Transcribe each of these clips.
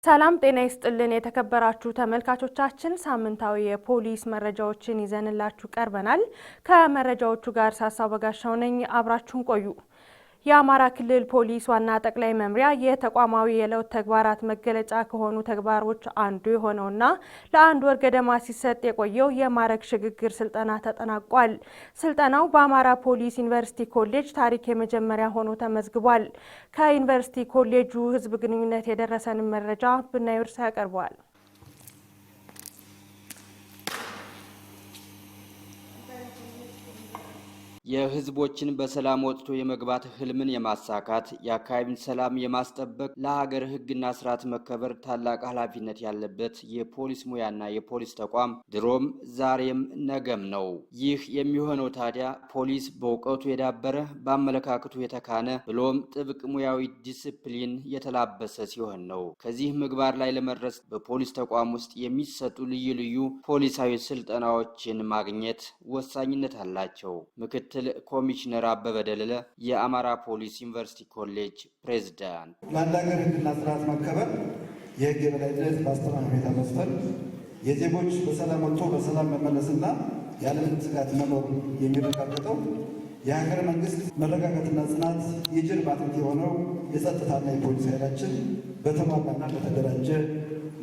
ሰላም ጤና ይስጥልን የተከበራችሁ ተመልካቾቻችን፣ ሳምንታዊ የፖሊስ መረጃዎችን ይዘንላችሁ ቀርበናል። ከመረጃዎቹ ጋር ሳሳው በጋሻው ነኝ። አብራችሁን ቆዩ። የአማራ ክልል ፖሊስ ዋና ጠቅላይ መምሪያ የተቋማዊ የለውጥ ተግባራት መገለጫ ከሆኑ ተግባሮች አንዱ የሆነውና ለአንድ ወር ገደማ ሲሰጥ የቆየው የማዕረግ ሽግግር ስልጠና ተጠናቋል። ስልጠናው በአማራ ፖሊስ ዩኒቨርሲቲ ኮሌጅ ታሪክ የመጀመሪያ ሆኖ ተመዝግቧል። ከዩኒቨርሲቲ ኮሌጁ ሕዝብ ግንኙነት የደረሰንን መረጃ ብናዩርሳ ያቀርበዋል። የህዝቦችን በሰላም ወጥቶ የመግባት ህልምን የማሳካት፣ የአካባቢን ሰላም የማስጠበቅ፣ ለሀገር ህግና ስርዓት መከበር ታላቅ ኃላፊነት ያለበት የፖሊስ ሙያና የፖሊስ ተቋም ድሮም ዛሬም ነገም ነው። ይህ የሚሆነው ታዲያ ፖሊስ በእውቀቱ የዳበረ፣ በአመለካከቱ የተካነ ብሎም ጥብቅ ሙያዊ ዲስፕሊን የተላበሰ ሲሆን ነው። ከዚህ ምግባር ላይ ለመድረስ በፖሊስ ተቋም ውስጥ የሚሰጡ ልዩ ልዩ ፖሊሳዊ ስልጠናዎችን ማግኘት ወሳኝነት አላቸው። ምክትል ኮሚሽነር አበበ ደለለ የአማራ ፖሊስ ዩኒቨርሲቲ ኮሌጅ ፕሬዝዳንት። ለአንድ ሀገር ሕግና ስርዓት መከበር፣ የሕግ የበላይነት በአስተማማኝ ሁኔታ መስፈን፣ የዜጎች በሰላም ወጥቶ በሰላም መመለስና ያለምንም ስጋት መኖር የሚረጋገጠው የሀገር መንግስት መረጋጋትና ጽናት የጀርባ አጥንት የሆነው የጸጥታና የፖሊስ ኃይላችን በተሟላና በተደራጀ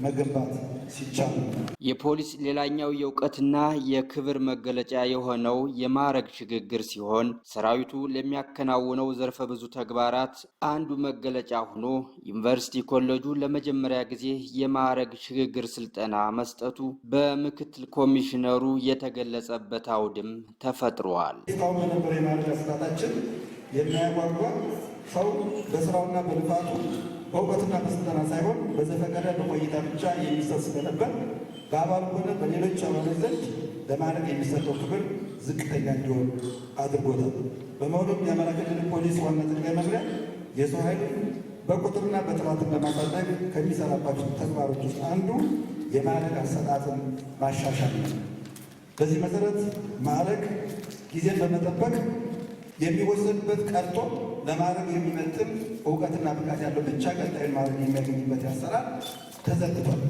መገንባት ሲቻል። የፖሊስ ሌላኛው የእውቀትና የክብር መገለጫ የሆነው የማዕረግ ሽግግር ሲሆን ሰራዊቱ ለሚያከናውነው ዘርፈ ብዙ ተግባራት አንዱ መገለጫ ሆኖ ዩኒቨርሲቲ ኮሌጁ ለመጀመሪያ ጊዜ የማዕረግ ሽግግር ስልጠና መስጠቱ በምክትል ኮሚሽነሩ የተገለጸበት አውድም ተፈጥሯል። እስካሁን በነበረ የማዕረግ አሰጣጣችን የማያጓጓ፣ ሰው በስራውና በልፋቱ፣ በእውቀትና በስልጠና ሳይሆን በዘፈቀደ በቆይታ ብቻ የሚሰጥ ስለነበር በአባሉ ሆነ በሌሎች አባሎች ዘንድ ለማዕረግ የሚሰጠው ክብር ዝቅተኛ እንዲሆን አድርጎታል። በመሆኑም የአማራ ክልል ፖሊስ ዋና ጠቅላይ መምሪያ የሰው ኃይሉን በቁጥርና በጥራትን ለማሳደግ ከሚሰራባቸው ተግባሮች ውስጥ አንዱ የማዕረግ አሰጣጥን ማሻሻል ነው። በዚህ መሰረት ማዕረግ ጊዜን በመጠበቅ የሚወሰድበት ቀርቶ ለማዕረግ የሚመጥን እውቀትና ብቃት ያለው ብቻ ቀጣዩን ማዕረግ የሚያገኝበት አሰራር ተዘርግቷል።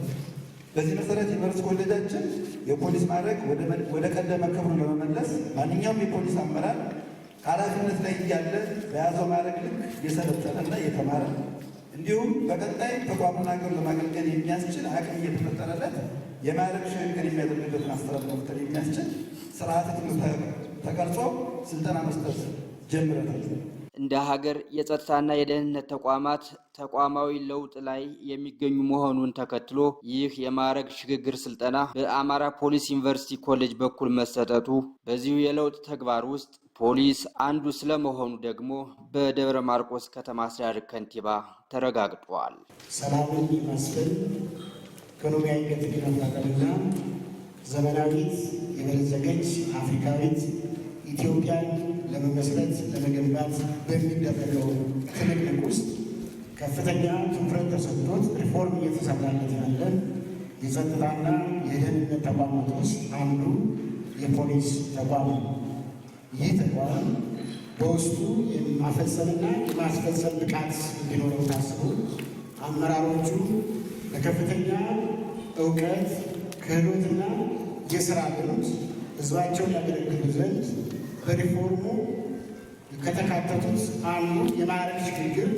በዚህ መሰረት ዩኒቨርሲቲ ኮሌጃችን የፖሊስ ማዕረግ ወደ ቀደመ ክብሩ ለመመለስ ማንኛውም የፖሊስ አመራር ኃላፊነት ላይ እያለ በያዘው ማዕረግ ልክ የሰለጠነና የተማረ፣ እንዲሁም በቀጣይ ተቋሙን ሀገር ለማገልገል የሚያስችል አቅም እየተፈጠረለት የማዕረግ ሽግግር የሚያደርግበትን አሰራር ለመፍጠር የሚያስችል ስርዓተ ትምህርት ተቀርጾ ስልጠና መስጠት ጀምረናል። እንደ ሀገር የጸጥታና የደህንነት ተቋማት ተቋማዊ ለውጥ ላይ የሚገኙ መሆኑን ተከትሎ ይህ የማዕረግ ሽግግር ስልጠና በአማራ ፖሊስ ዩኒቨርሲቲ ኮሌጅ በኩል መሰጠቱ በዚሁ የለውጥ ተግባር ውስጥ ፖሊስ አንዱ ስለመሆኑ ደግሞ በደብረ ማርቆስ ከተማ አስተዳደር ከንቲባ ተረጋግጧል። ሰላምን የማስፈን፣ ኢኮኖሚያዊ እድገትን የማፋጠንና ዘመናዊት የበለጸገች አፍሪካዊት ኢትዮጵያን ለመመስረት ለመገንባት በሚደረገው ትንቅንቅ ውስጥ ከፍተኛ ትኩረት ተሰጥቶት ሪፎርም እየተሰራለት ያለ የጸጥታና የደህንነት ተቋማት ውስጥ አንዱ የፖሊስ ተቋም ነው። ይህ ተቋም በውስጡ የማፈጸምና የማስፈጸም ብቃት እንዲኖረው ታስቦ አመራሮቹ በከፍተኛ እውቀት፣ ክህሎትና የስራ ልምድ ህዝባቸውን ያገለግሉ ዘንድ በሪፎርሙ ከተካተቱት አንዱ የማዕረግ ሽግግር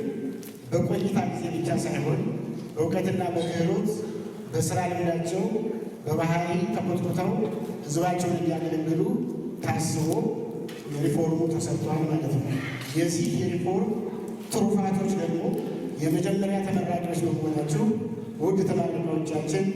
በቆይታ ጊዜ ብቻ ሳይሆን በእውቀትና በክህሎት፣ በስራ ልምዳቸው፣ በባህሪ ተኮትኩተው ህዝባቸውን እንዲያገለግሉ ታስቦ ሪፎርሙ ተሰርቷል ማለት ነው። የዚህ የሪፎርም ትሩፋቶች ደግሞ የመጀመሪያ ተመራቂዎች በመሆናችሁ ውድ ተመራቂዎቻችን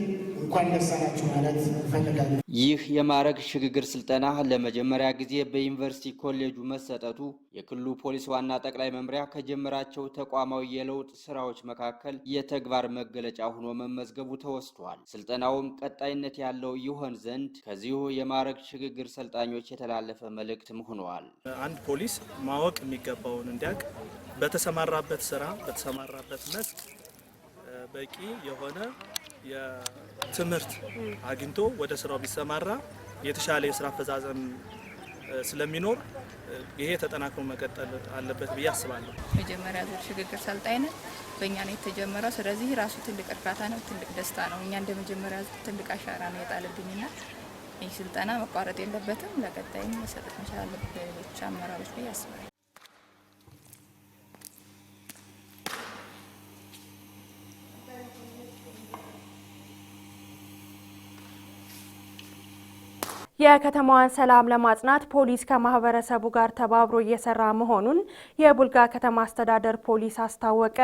እንኳን ደስ አላችሁ ማለት እፈልጋለሁ። ይህ የማዕረግ ሽግግር ስልጠና ለመጀመሪያ ጊዜ በዩኒቨርሲቲ ኮሌጁ መሰጠቱ የክልሉ ፖሊስ ዋና ጠቅላይ መምሪያ ከጀመራቸው ተቋማዊ የለውጥ ስራዎች መካከል የተግባር መገለጫ ሆኖ መመዝገቡ ተወስቷል። ስልጠናውም ቀጣይነት ያለው ይሆን ዘንድ ከዚሁ የማዕረግ ሽግግር ሰልጣኞች የተላለፈ መልእክትም ሆኗል። አንድ ፖሊስ ማወቅ የሚገባውን እንዲያውቅ፣ በተሰማራበት ስራ በተሰማራበት መስክ በቂ የሆነ የትምህርት አግኝቶ ወደ ስራው ቢሰማራ የተሻለ የስራ አፈጻጸም ስለሚኖር ይሄ ተጠናክሮ መቀጠል አለበት ብዬ አስባለሁ። መጀመሪያ ዙር ሽግግር ሰልጣኝ ነን፣ በእኛ ነው የተጀመረው። ስለዚህ ራሱ ትልቅ እርካታ ነው፣ ትልቅ ደስታ ነው። እኛ እንደ መጀመሪያ ዙር ትልቅ አሻራ ነው የጣለብኝና ይህ ስልጠና መቋረጥ የለበትም። ለቀጣይም መሰጠት መቻል አለበት ለሌሎች አመራሮች ብዬ አስባለሁ። የከተማዋን ሰላም ለማጽናት ፖሊስ ከማህበረሰቡ ጋር ተባብሮ እየሰራ መሆኑን የቡልጋ ከተማ አስተዳደር ፖሊስ አስታወቀ።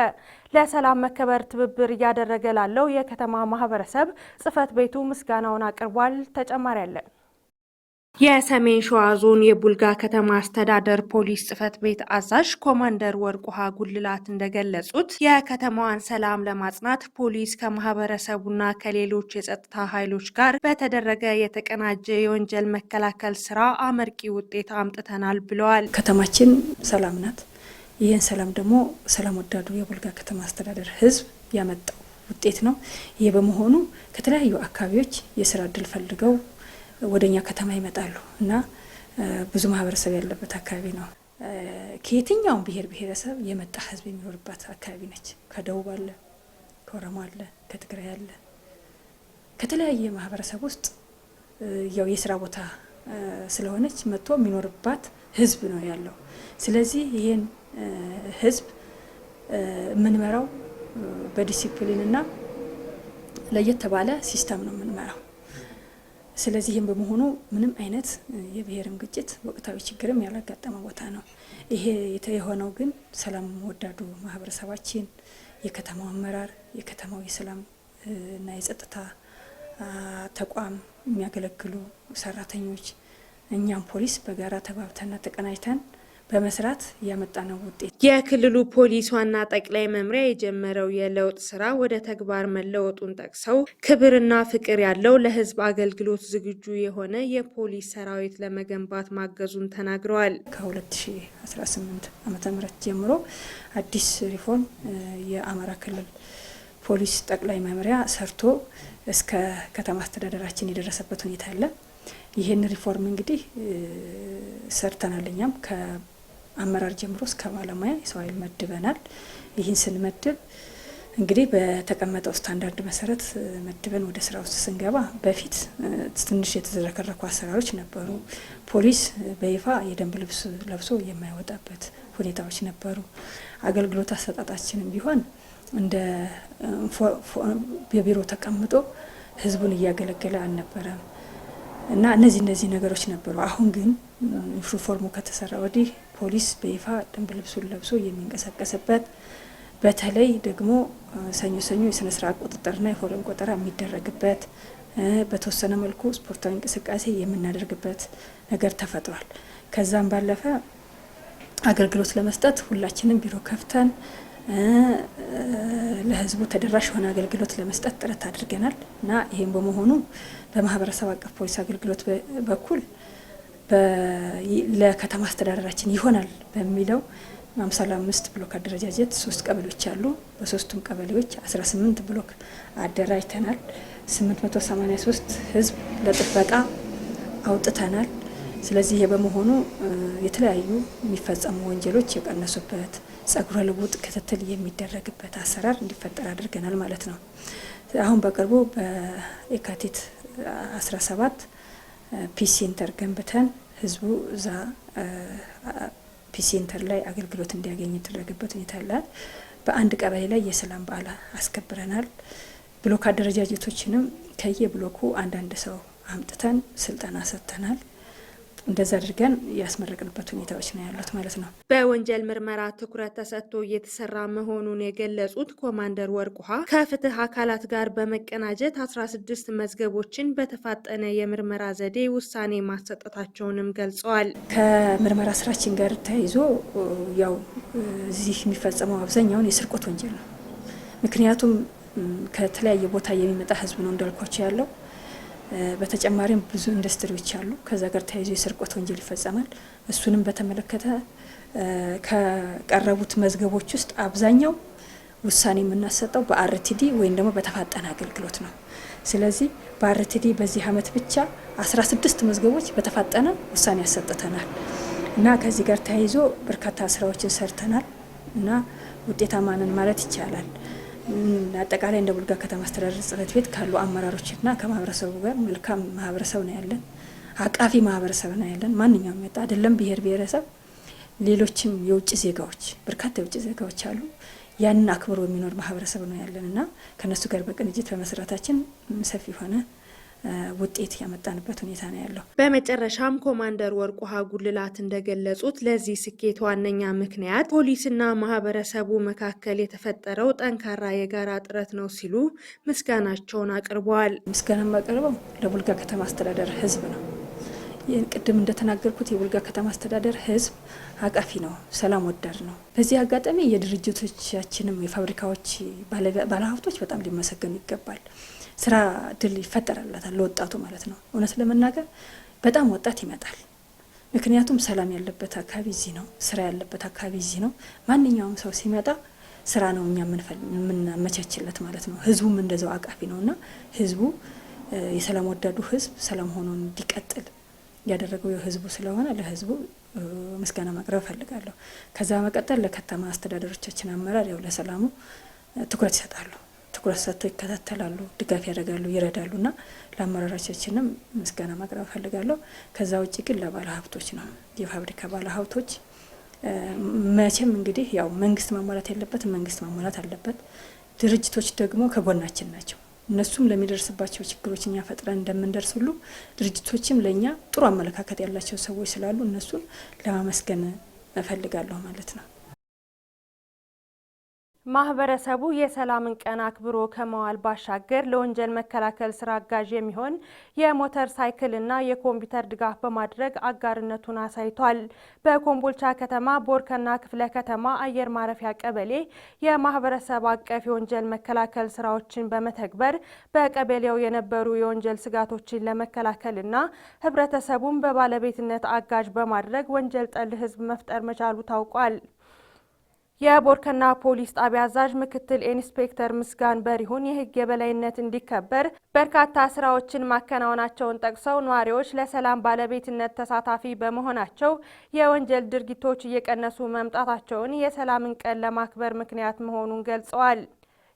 ለሰላም መከበር ትብብር እያደረገ ላለው የከተማ ማህበረሰብ ጽሕፈት ቤቱ ምስጋናውን አቅርቧል። ተጨማሪ አለን። የሰሜን ሸዋ ዞን የቡልጋ ከተማ አስተዳደር ፖሊስ ጽሕፈት ቤት አዛዥ ኮማንደር ወርቁሃ ጉልላት እንደገለጹት የከተማዋን ሰላም ለማጽናት ፖሊስ ከማህበረሰቡና ከሌሎች የጸጥታ ኃይሎች ጋር በተደረገ የተቀናጀ የወንጀል መከላከል ስራ አመርቂ ውጤት አምጥተናል ብለዋል። ከተማችን ሰላም ናት። ይህን ሰላም ደግሞ ሰላም ወዳዱ የቡልጋ ከተማ አስተዳደር ሕዝብ ያመጣው ውጤት ነው። ይህ በመሆኑ ከተለያዩ አካባቢዎች የስራ እድል ፈልገው ወደኛ ከተማ ይመጣሉ እና ብዙ ማህበረሰብ ያለበት አካባቢ ነው። ከየትኛውም ብሔር ብሔረሰብ የመጣ ህዝብ የሚኖርባት አካባቢ ነች። ከደቡብ አለ፣ ከኦሮሞ አለ፣ ከትግራይ አለ፣ ከተለያየ ማህበረሰብ ውስጥ ያው የስራ ቦታ ስለሆነች መጥቶ የሚኖርባት ህዝብ ነው ያለው። ስለዚህ ይህን ህዝብ የምንመራው በዲሲፕሊንና ለየት ባለ system ነው የምንመራው። ስለዚህ ይህም በመሆኑ ምንም አይነት የብሔርም ግጭት ወቅታዊ ችግርም ያላጋጠመ ቦታ ነው። ይሄ የሆነው ግን ሰላም ወዳዱ ማህበረሰባችን፣ የከተማው አመራር፣ የከተማው የሰላም እና የጸጥታ ተቋም የሚያገለግሉ ሰራተኞች፣ እኛም ፖሊስ በጋራ ተግባብተንና ተቀናጅተን በመስራት ያመጣነው ውጤት። የክልሉ ፖሊስ ዋና ጠቅላይ መምሪያ የጀመረው የለውጥ ስራ ወደ ተግባር መለወጡን ጠቅሰው ክብርና ፍቅር ያለው ለሕዝብ አገልግሎት ዝግጁ የሆነ የፖሊስ ሰራዊት ለመገንባት ማገዙን ተናግረዋል። ከ2018 ዓ.ም ጀምሮ አዲስ ሪፎርም የአማራ ክልል ፖሊስ ጠቅላይ መምሪያ ሰርቶ እስከ ከተማ አስተዳደራችን የደረሰበት ሁኔታ አለ። ይህን ሪፎርም እንግዲህ ሰርተናል። እኛም አመራር ጀምሮ እስከ ባለሙያ የሰው ኃይል መድበናል። ይህን ስንመድብ እንግዲህ በተቀመጠው ስታንዳርድ መሰረት መድበን ወደ ስራ ውስጥ ስንገባ በፊት ትንሽ የተዝረከረኩ አሰራሮች ነበሩ። ፖሊስ በይፋ የደንብ ልብስ ለብሶ የማይወጣበት ሁኔታዎች ነበሩ። አገልግሎት አሰጣጣችንም ቢሆን እንደ በቢሮ ተቀምጦ ህዝቡን እያገለገለ አልነበረም እና እነዚህ ነገሮች ነበሩ። አሁን ግን ሪፎርሙ ከተሰራ ወዲህ ፖሊስ በይፋ ደንብ ልብሱን ለብሶ የሚንቀሳቀስበት፣ በተለይ ደግሞ ሰኞ ሰኞ የስነ ስርዓት ቁጥጥርና የፎረም ቆጠራ የሚደረግበት፣ በተወሰነ መልኩ ስፖርታዊ እንቅስቃሴ የምናደርግበት ነገር ተፈጥሯል። ከዛም ባለፈ አገልግሎት ለመስጠት ሁላችንም ቢሮ ከፍተን ለህዝቡ ተደራሽ የሆነ አገልግሎት ለመስጠት ጥረት አድርገናል እና ይህም በመሆኑ በማህበረሰብ አቀፍ ፖሊስ አገልግሎት በኩል ለከተማ አስተዳደራችን ይሆናል በሚለው 55 ብሎክ አደረጃጀት 3 ቀበሌዎች አሉ። በሶስቱም ቀበሌዎች 18 ብሎክ አደራጅተናል። 883 ህዝብ ለጥበቃ አውጥተናል። ስለዚህ ይሄ በመሆኑ የተለያዩ የሚፈጸሙ ወንጀሎች የቀነሱበት፣ ጸጉረ ልውጥ ክትትል የሚደረግበት አሰራር እንዲፈጠር አድርገናል ማለት ነው። አሁን በቅርቡ በየካቲት 17 peace center ገንብተን ህዝቡ እዛ peace center ላይ አገልግሎት እንዲያገኝ የተደረገበት ሁኔታ አለ። በአንድ ቀበሌ ላይ የሰላም በዓል አስከብረናል። ብሎክ አደረጃጀቶችንም ከየብሎኩ አንዳንድ ሰው አምጥተን ስልጠና ሰጥተናል። እንደዛ አድርገን ያስመረቅንበት ሁኔታዎች ነው ያሉት ማለት ነው። በወንጀል ምርመራ ትኩረት ተሰጥቶ እየተሰራ መሆኑን የገለጹት ኮማንደር ወርቁሃ ከፍትህ አካላት ጋር በመቀናጀት 16 መዝገቦችን በተፋጠነ የምርመራ ዘዴ ውሳኔ ማሰጠታቸውንም ገልጸዋል። ከምርመራ ስራችን ጋር ተያይዞ ያው እዚህ የሚፈጸመው አብዛኛውን የስርቆት ወንጀል ነው። ምክንያቱም ከተለያየ ቦታ የሚመጣ ህዝብ ነው እንዳልኳቸው ያለው። በተጨማሪም ብዙ ኢንዱስትሪዎች አሉ። ከዛ ጋር ተያይዞ የስርቆት ወንጀል ይፈጸማል። እሱንም በተመለከተ ከቀረቡት መዝገቦች ውስጥ አብዛኛው ውሳኔ የምናሰጠው በ RTD ወይም ደግሞ በተፋጠነ አገልግሎት ነው። ስለዚህ በ RTD በዚህ አመት ብቻ 16 መዝገቦች በተፋጠነ ውሳኔ ያሰጥተናል እና ከዚህ ጋር ተያይዞ በርካታ ስራዎችን ሰርተናል እና ውጤታማ ነን ማለት ይቻላል። አጠቃላይ እንደ ቡልጋ ከተማ አስተዳደር ጽሕፈት ቤት ካሉ አመራሮችና ከማህበረሰቡ ጋር መልካም ማህበረሰብ ነው ያለን፣ አቃፊ ማህበረሰብ ነው ያለን። ማንኛውም መጣ አይደለም ብሔር ብሔረሰብ፣ ሌሎችም የውጭ ዜጋዎች በርካታ የውጭ ዜጋዎች አሉ። ያንን አክብሮ የሚኖር ማህበረሰብ ነው ያለን እና ከነሱ ጋር በቅንጅት በመስራታችን ሰፊ የሆነ ውጤት ያመጣንበት ሁኔታ ነው ያለው። በመጨረሻም ኮማንደር ወርቁ ጉልላት እንደገለጹት ለዚህ ስኬት ዋነኛ ምክንያት ፖሊስና ማህበረሰቡ መካከል የተፈጠረው ጠንካራ የጋራ ጥረት ነው ሲሉ ምስጋናቸውን አቅርበዋል። ምስጋና የማቀርበው ለቡልጋ ከተማ አስተዳደር ህዝብ ነው። ቅድም እንደተናገርኩት የቡልጋ ከተማ አስተዳደር ህዝብ አቃፊ ነው፣ ሰላም ወዳድ ነው። በዚህ አጋጣሚ የድርጅቶቻችንም የፋብሪካዎች ባለሀብቶች በጣም ሊመሰገኑ ይገባል። ስራ እድል ይፈጠርለታል ለወጣቱ ማለት ነው። እውነት ለመናገር በጣም ወጣት ይመጣል። ምክንያቱም ሰላም ያለበት አካባቢ እዚህ ነው፣ ስራ ያለበት አካባቢ እዚህ ነው። ማንኛውም ሰው ሲመጣ ስራ ነው እኛ የምናመቻችለት ማለት ነው። ህዝቡም እንደዛው አቃፊ ነው እና ህዝቡ የሰላም ወዳዱ ህዝብ ሰላም ሆኖ እንዲቀጥል ያደረገው የህዝቡ ስለሆነ ለህዝቡ ምስጋና ማቅረብ እፈልጋለሁ። ከዛ በመቀጠል ለከተማ አስተዳደሮቻችን አመራር ያው ለሰላሙ ትኩረት ይሰጣሉ፣ ትኩረት ሰጥተው ይከታተላሉ፣ ድጋፍ ያደርጋሉ፣ ይረዳሉ እና ለአመራሮቻችንም ምስጋና ማቅረብ እፈልጋለሁ። ከዛ ውጭ ግን ለባለ ሀብቶች ነው። የፋብሪካ ባለ ሀብቶች መቼም እንግዲህ ያው መንግስት ማሟላት ያለበት መንግስት ማሟላት አለበት። ድርጅቶች ደግሞ ከጎናችን ናቸው። እነሱም ለሚደርስባቸው ችግሮች እኛ ፈጥረን እንደምንደርስ ሁሉ ድርጅቶችም ለእኛ ጥሩ አመለካከት ያላቸው ሰዎች ስላሉ እነሱን ለማመስገን እፈልጋለሁ ማለት ነው። ማህበረሰቡ የሰላምን ቀን አክብሮ ከመዋል ባሻገር ለወንጀል መከላከል ስራ አጋዥ የሚሆን የሞተር ሳይክልና የኮምፒውተር ድጋፍ በማድረግ አጋርነቱን አሳይቷል። በኮምቦልቻ ከተማ ቦርከና ክፍለ ከተማ አየር ማረፊያ ቀበሌ የማህበረሰብ አቀፍ የወንጀል መከላከል ስራዎችን በመተግበር በቀበሌው የነበሩ የወንጀል ስጋቶችን ለመከላከልና ህብረተሰቡን በባለቤትነት አጋዥ በማድረግ ወንጀል ጠል ህዝብ መፍጠር መቻሉ ታውቋል። የቦርከና ፖሊስ ጣቢያ አዛዥ ምክትል ኢንስፔክተር ምስጋን በሪሁን የህግ የበላይነት እንዲከበር በርካታ ስራዎችን ማከናወናቸውን ጠቅሰው ነዋሪዎች ለሰላም ባለቤትነት ተሳታፊ በመሆናቸው የወንጀል ድርጊቶች እየቀነሱ መምጣታቸውን የሰላምን ቀን ለማክበር ምክንያት መሆኑን ገልጸዋል።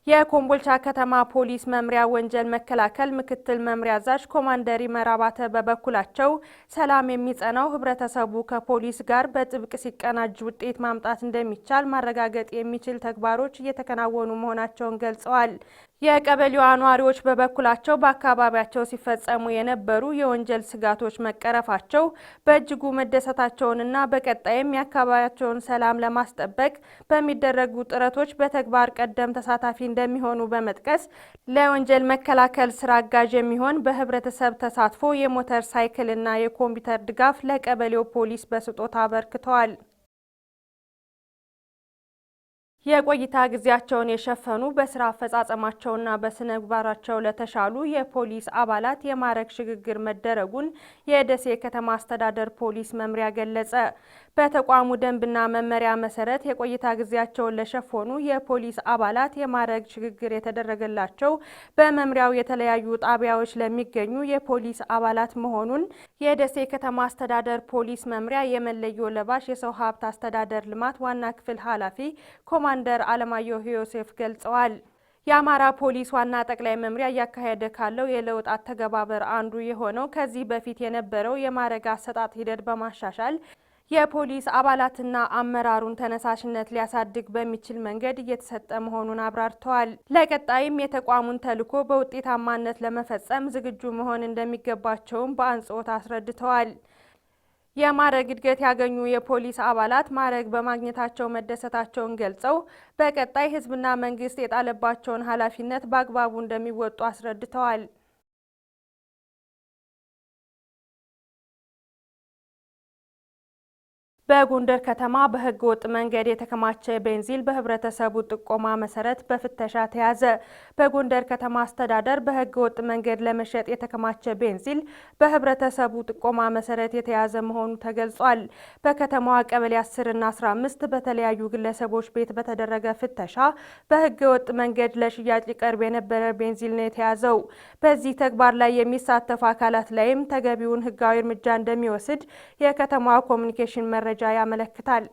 የኮምቦልቻ ከተማ ፖሊስ መምሪያ ወንጀል መከላከል ምክትል መምሪያ አዛዥ ኮማንደር ይመር አባተ በበኩላቸው ሰላም የሚጸናው ህብረተሰቡ ከፖሊስ ጋር በጥብቅ ሲቀናጅ ውጤት ማምጣት እንደሚቻል ማረጋገጥ የሚችል ተግባሮች እየተከናወኑ መሆናቸውን ገልጸዋል። የቀበሌዋ ነዋሪዎች በበኩላቸው በአካባቢያቸው ሲፈጸሙ የነበሩ የወንጀል ስጋቶች መቀረፋቸው በእጅጉ መደሰታቸውንና በቀጣይም የአካባቢያቸውን ሰላም ለማስጠበቅ በሚደረጉ ጥረቶች በተግባር ቀደም ተሳታፊ እንደሚሆኑ በመጥቀስ ለወንጀል መከላከል ስራ አጋዥ የሚሆን በህብረተሰብ ተሳትፎ የሞተር ሳይክልና የኮምፒውተር ድጋፍ ለቀበሌው ፖሊስ በስጦታ አበርክተዋል። የቆይታ ጊዜያቸውን የሸፈኑ በስራ አፈጻጸማቸውና በስነ ምግባራቸው ለተሻሉ የፖሊስ አባላት የማዕረግ ሽግግር መደረጉን የደሴ ከተማ አስተዳደር ፖሊስ መምሪያ ገለጸ። በተቋሙ ደንብና መመሪያ መሰረት የቆይታ ጊዜያቸውን ለሸፈኑ የፖሊስ አባላት የማዕረግ ሽግግር የተደረገላቸው በመምሪያው የተለያዩ ጣቢያዎች ለሚገኙ የፖሊስ አባላት መሆኑን የደሴ ከተማ አስተዳደር ፖሊስ መምሪያ የመለዮ ለባሽ የሰው ሀብት አስተዳደር ልማት ዋና ክፍል ኃላፊ ኮማንደር አለማየሁ ዮሴፍ ገልጸዋል። የአማራ ፖሊስ ዋና ጠቅላይ መምሪያ እያካሄደ ካለው የለውጥ አተገባበር አንዱ የሆነው ከዚህ በፊት የነበረው የማዕረግ አሰጣጥ ሂደት በማሻሻል የፖሊስ አባላትና አመራሩን ተነሳሽነት ሊያሳድግ በሚችል መንገድ እየተሰጠ መሆኑን አብራርተዋል። ለቀጣይም የተቋሙን ተልዕኮ በውጤታማነት ለመፈጸም ዝግጁ መሆን እንደሚገባቸውም በአጽንኦት አስረድተዋል። የማዕረግ እድገት ያገኙ የፖሊስ አባላት ማዕረግ በማግኘታቸው መደሰታቸውን ገልጸው በቀጣይ ሕዝብና መንግስት የጣለባቸውን ኃላፊነት በአግባቡ እንደሚወጡ አስረድተዋል። በጎንደር ከተማ በህገ ወጥ መንገድ የተከማቸ ቤንዚን በህብረተሰቡ ጥቆማ መሰረት በፍተሻ ተያዘ። በጎንደር ከተማ አስተዳደር በህገ ወጥ መንገድ ለመሸጥ የተከማቸ ቤንዚን በህብረተሰቡ ጥቆማ መሰረት የተያዘ መሆኑ ተገልጿል። በከተማዋ ቀበሌ 10 እና 15 በተለያዩ ግለሰቦች ቤት በተደረገ ፍተሻ በህገ ወጥ መንገድ ለሽያጭ ሊቀርብ የነበረ ቤንዚን ነው የተያዘው። በዚህ ተግባር ላይ የሚሳተፉ አካላት ላይም ተገቢውን ህጋዊ እርምጃ እንደሚወስድ የከተማዋ ኮሚኒኬሽን መረጃ ያመለክታል።